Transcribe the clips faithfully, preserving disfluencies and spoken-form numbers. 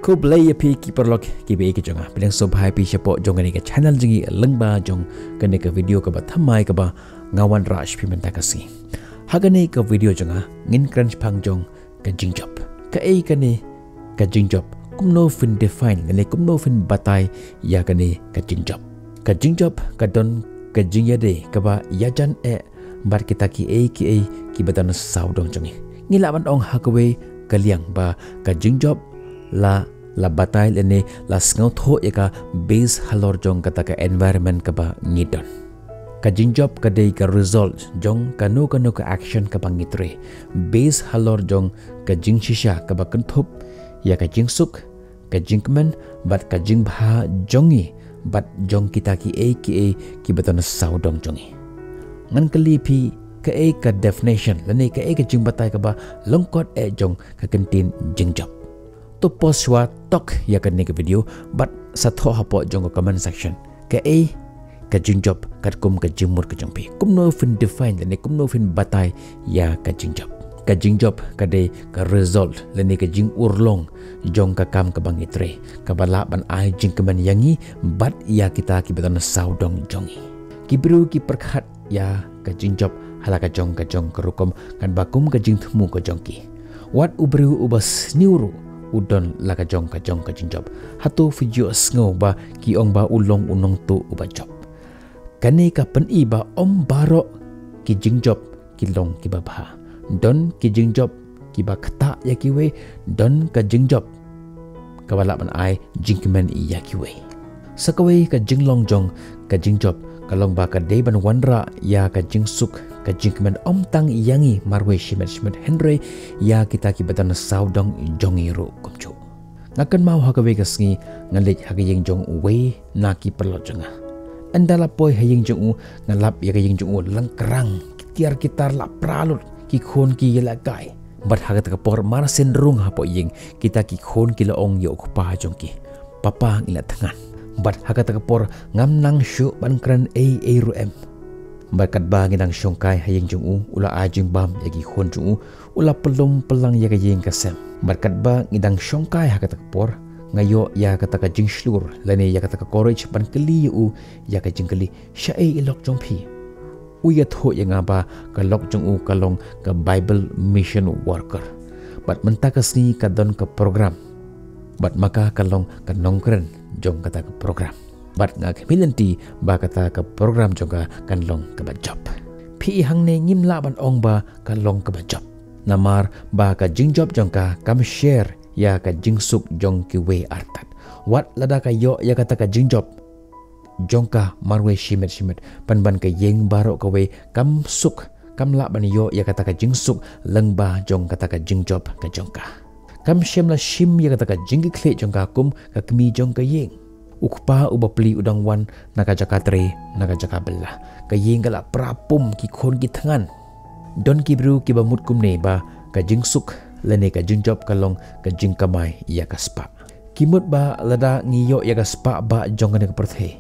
Khublei ïa phi ki paralok kiba ïeit ki jong nga. Pdiang sngewbha ïa phi shapoh jong kane ka channel jong ngi lyngba jong kane ka video kaba thymmai kaba nga wanrah sha phi mynta ka sngi. Ha kane ka video jong nga ngin kren shaphang jong ka jingjop. Kaei kane ka jingjop? Kumno phin define lane kumno phin batai ïa kane ka jingjop? Ka jingjop ka don ka jingïadei kaba ïajan eh bad kita kiei kiei kiba don sawdong jong ngi. Ngi lah ban ong ha kawei ka liang ba ka jingjop la, la batai lane la sngewthuh ïa ka based halor jong kata ka environment kaba ngi don. Ka jingjop ka dei ka result jong kano kano ka action kaba ngi trei, based halor jong ka jingshisha kaba kynthup ïa ka jingsuk, ka jingkmen bad ka jingbha jong ngi bad jong kita kiei kiei kiba don sawdong jong ngi. Ngan kylli phi, kaei ka definition lane kaei ka jingbatai kaba lyngkot eh jong ka kyntien jingjop? To pause shuwa, tok ïa kane ka video bad sa thoh hapoh jong ka comment section kaei ka jingjop katkum ka jingmut ka jong phi. Kumno phin define lane kumno phin batai ïa ka jingjop? Ka jingjop ka dei ka result lane ka jingurlong jong ka kam kaba ngi trei kaba lah ban ai jingkmen ïa ngi bad ïa kita kiba don sawdong jong ngi. Ki briew ki pyrkhat ïa ka jingjop ha la ka jong ka jong ka rukom katba kum ka jingthmu ka jong ki. Wat u briew uba sniew ruh u don la ka jong ka jong ka jingjop. Hato phi ju sngew ba ki ong ba u long u nongtuh uba jop? Kane ka pyni ba ym baroh ki jingjop ki long kiba bha. Don ki jingjop kiba ktah ïa kiwei, don ka jingjop kaba lah ban ai jingkmen ïa kiwei. Sa kawei ka jinglong jong ka jingjop ka long ba ka dei ban wanrah ïa ka jingsuk ka jingkmen ym tang ïa ngi marwei shimet shimet hynrei ïa kita kiba don sawdong jong ngi ruh kumjuh. Nga kynmaw ha kawei ka sngi nga leit ha ka ïing jong uwei na ki paralok jong nga. Ynda la poi ha ïing jong u nga lap ïa ka ïing jong u lyngkrang, ki tiar ki tar la pra lut, ki khun ki ïalehkai. Bad ha kata ka por mar sien rung hapoh ïing, kita ki khun ki la ong ïa u kpa jong ki, "Papa, ngi la thngan." Bad ha kata ka por ngam nang shuh ban kren ei ei ruh em. Bad katba ngi dang shongkai ha ïing jong u, u la ai jingbam ïa ki khun jong u, u la pynlum pynlang ïa ka ïing ka sem. Bad katba ngi dang shongkai ha kata ka por, nga ïoh ïa kata ka jingshlur lane ïa kata ka courage ban kylli ïa u ïa ka jingkylli, "Shaei i lok jong phi?" U ïathuh ïa nga ba ka lok jong u ka long ka Bible mission worker. Bad mynta ka sngi ka don ka program. Bad ma ka ka long ka nongkren jong kata ka program. Bad nga khmih lynti ba kata ka program jong ka kan long kaba jop. Phi i, hangne ngim lah ban ong ba ka long kaba jop. Namar ba ka jingjop jong ka kam share ïa ka jingsuk jong kiwei artat. Wat lada ka ïoh ïa kata ka jingjop jong ka marwei shimet shimet, pynban ka ïing baroh kawei kam suk, kam lah ban ïoh ïa kata ka jingsuk lyngba jong kata ka jingjop ka jong ka. Kam shym la shim ïa kata ka jingkitkhlieh jong ka kum ka kmie jong ka ïing. U kpa u bapli u dang wan na ka jaka trei, na ka jaka bylla. Ka ïing ka la pra pum, ki khun ki thngan. Don ki briew kiba mut kumne ba ka jingsuk lane ka jingjop ka long ka jingkamai ïa ka spah. Ki mut ba lada ngi ïoh ïa ka spah bah jong kane ka pyrthei,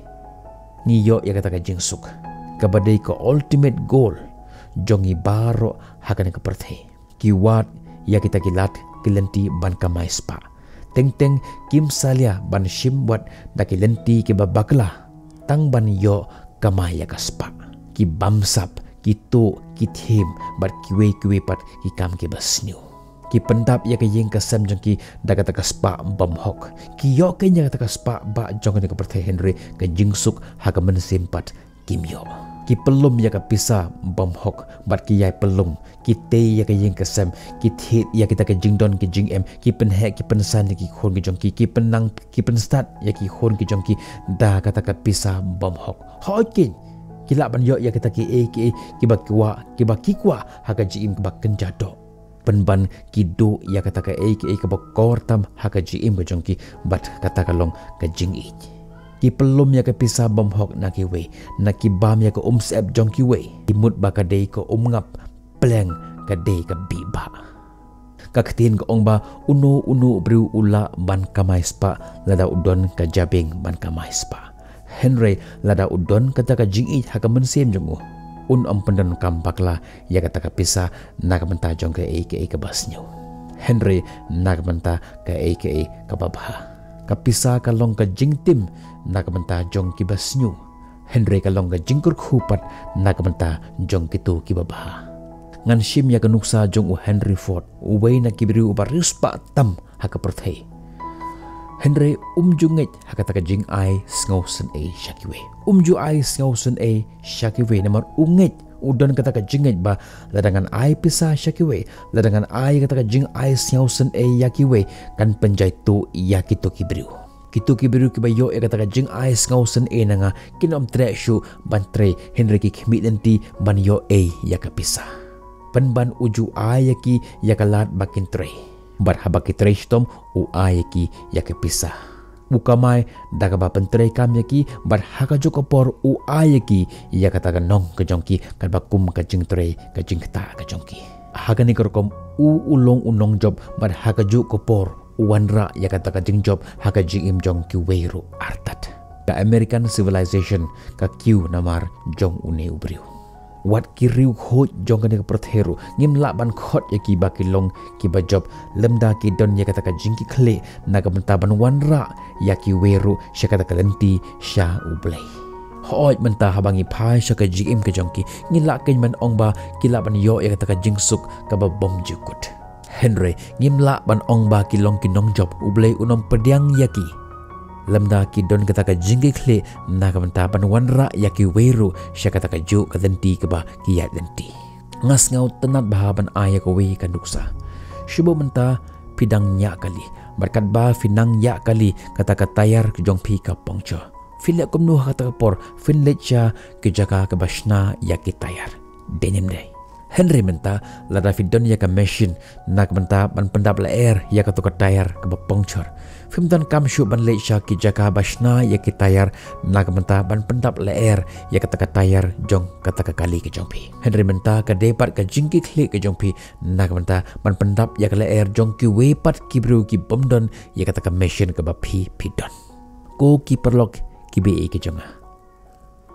ngi ïoh ïa kata ka jingsuk, kaba dei ka ultimate goal jong ngi baroh ha kane ka pyrthei. Ki wad ïa kita ki lad ki lynti ban kamai spah. Teng teng kim salia ban shim wat da ki lynti kiba bakla tang ban ïoh kamai ïa ka spah. Ki bamsap, ki tuh, ki thiem bad kiwei kiwei pat ki kam kiba sniew. Ki pyndap ïa ka ïing ka sem jong ki da kata ka spah bymhok. Ki ïoh keiñ ïa kata ka spah bah jong kane ka pyrthei hynrei ka jingsuk ha ka mynsiem pat kim ïoh. Ki pynlum ïa ka pisa bymhok bad ki ïai pynlum, ki tei ïa ka ïing ka sem, ki thied ïa kita ka jingdon ki jingem, ki pynheh ki pynsan ïa ki khun ki jong ki, ki pynnang ki pynstad ïa ki khun ki jong ki da kata ka pisa bymhok. Hooid keiñ, ki lah ban ïoh ïa kita kiei kiei kiba kwah, kiba ki kwah ha ka jingim kaba kynja doh. Pynban ki duh ïa kata kaei kaei kaba kor tam ha ka jingim ka jong ki bad kata ka long ka jingïeit. Ki pynlum ïa ka pisa bymhok na kiwei, na ki bam ïa ka umsyep jong kiwei. Ki mut ba ka dei ka umngap, pleng ka dei ka bih bah. Ka ktien ka ong ba uno uno u briew u lah ban kamai spah lada u don ka jabieng ban kamai spah. Hynrei lada u don kata ka jingïeit ha ka mynsiem jong u, un ym pyndonkam bakla ïa kata ka pisa na ka bynta jong kaei kaei kaba sniew. Hynrei na ka bynta kaei kaei kaba bha. Ka pisa ka long ka jingtim na ka bynta jong kiba sniew, hynrei ka long ka jingkyrkhu pat na ka bynta jong kito kiba bha. Ngan shim ïa ka nuksa jong u Henry Ford, uwei na ki briew uba riewspah tam ha ka pyrthei. Hynrei um ju ngeit ha kata ka jingai sngewsynei sha kiwei. Um ju ai sngewsynei sha kiwei namar u ngeit, u don kata ka jingngeit ba lada ngan ai pisa sha kiwei, lada ngan ai kata ka jingai sngewsynei ïa kiwei, kan pynjaituh ïa kito ki briew. Kito ki briew kiba ïoh ïa kata ka jingai sngewsynei na nga kin ym treh shuh ban trei, hynrei ki khmih lynti ban ïoh ei ïa ka pisa. Pynban u ju ai ïa ki ïa ka lad ba kin trei. Bad haba ki trei shitom, u ai ïa ki ïa ka pisa. U kamai da kaba pyntreikam ïa ki, bad ha kajuh ka por u ai ïa ki ïa kata ka nong ka jong ki, katba kum ka jingtrei ka jingktah ka jong ki. Ha kane ka rukom u, u long u nongjop, bad ha kajuh ka por u wanrah ïa kata ka jingjop ha ka jingim jong kiwei ruh artat. Ka American civilization ka kiew namar jong une u briew. Wat ki riewkhuid jong kane ka pyrthei ruh ngim lah ban khot ïa ki ba ki long kiba jop, lymda ki don ïa kata ka jingkitkhlieh na ka bynta ban wanrah ïa kiwei ruh sha kata ka lynti sha U Blei. Hooid, mynta haba ngi phai sha ka jingim ka jong ki, ngi lah kein ban ong ba ki lah ban ïoh ïa kata ka jingsuk kaba bymjukut. Hynrei ngim lah ban ong ba ki long ki nongjop, U Blei un ym pdiang ïa ki lymda ki don kata ka jingkitkhlieh na ka bynta ban wanrah ïa kiwei ruh sha kata kajuh ka lynti kaba ki ïaid lynti. Nga sngewtynnad bha ban ai ïa kawei ka nuksa. Shu buh mynta phi dang ñiah kali, bad katba phi nang ñiah kali, kata ka tayar ka jong phi ka puncture. Phi leh kumno ha kata ka por? Phin leit sha ki jaka kaba shna ïa ki tayar, dei ne ym dei? Hynrei mynta lada phi don ïa ka machine na ka bynta ban pyndap lyer ïa kato ka tayar kaba puncture, phim donkam shuh ban leit sha ki jaka ba shna ïa ki tayar na ka bynta ban pyndap lyer ïa kata ka tayar jong kata ka kali ka jong phi. Hynrei mynta ka dei pat ka jingkitkhlieh ka jong phi na ka bynta ban pyndap ïa ka lyer jong kiwei pat ki briew ki bym don ïa kata ka machine kaba phi, phi don. Ko ki paralok kiba ïeit ka jong nga,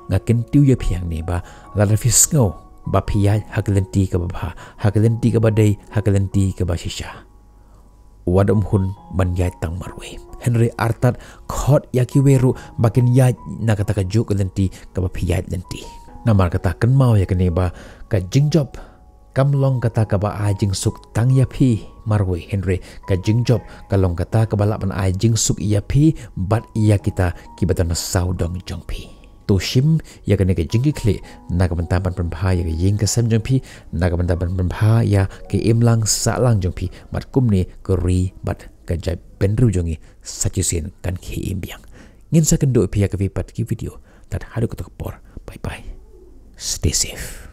nga kyntiew ïa phi hangne ba lada phi sngew ba phi ïaid ha ka lynti kaba bha, ha ka lynti kaba dei, ha ka lynti kaba shisha, wat ym hun ban ïaid tang marwei. Hynrei artat khot ïa kiwei ruh ba kin ïaid na kata kajuh ka lynti kaba phi ïaid lynti. Namar kata, kynmaw ïa kane ba ka jingjop kam long kata kaba ai jingsuk tang ïa phi marwei, hynrei ka jingjop ka long kata kaba lah ban ai jingsuk ïa phi bad ïa kita kiba don sawdong jong phi. To shim ïa kane ka jingkitkhlieh na ka bynta ban pynbha ïa ka ïing ka sem jong phi, na ka bynta ban pynbha ïa ka imlang sahlang jong phi, bad kumne ka ri bad ka jaitbynriew jong ngi sa shisien kan khie im biang. Ngin sa kynduh ïa phi ha kawei pat ka video. Tad haduh kato ka por, bye bye. Stay safe.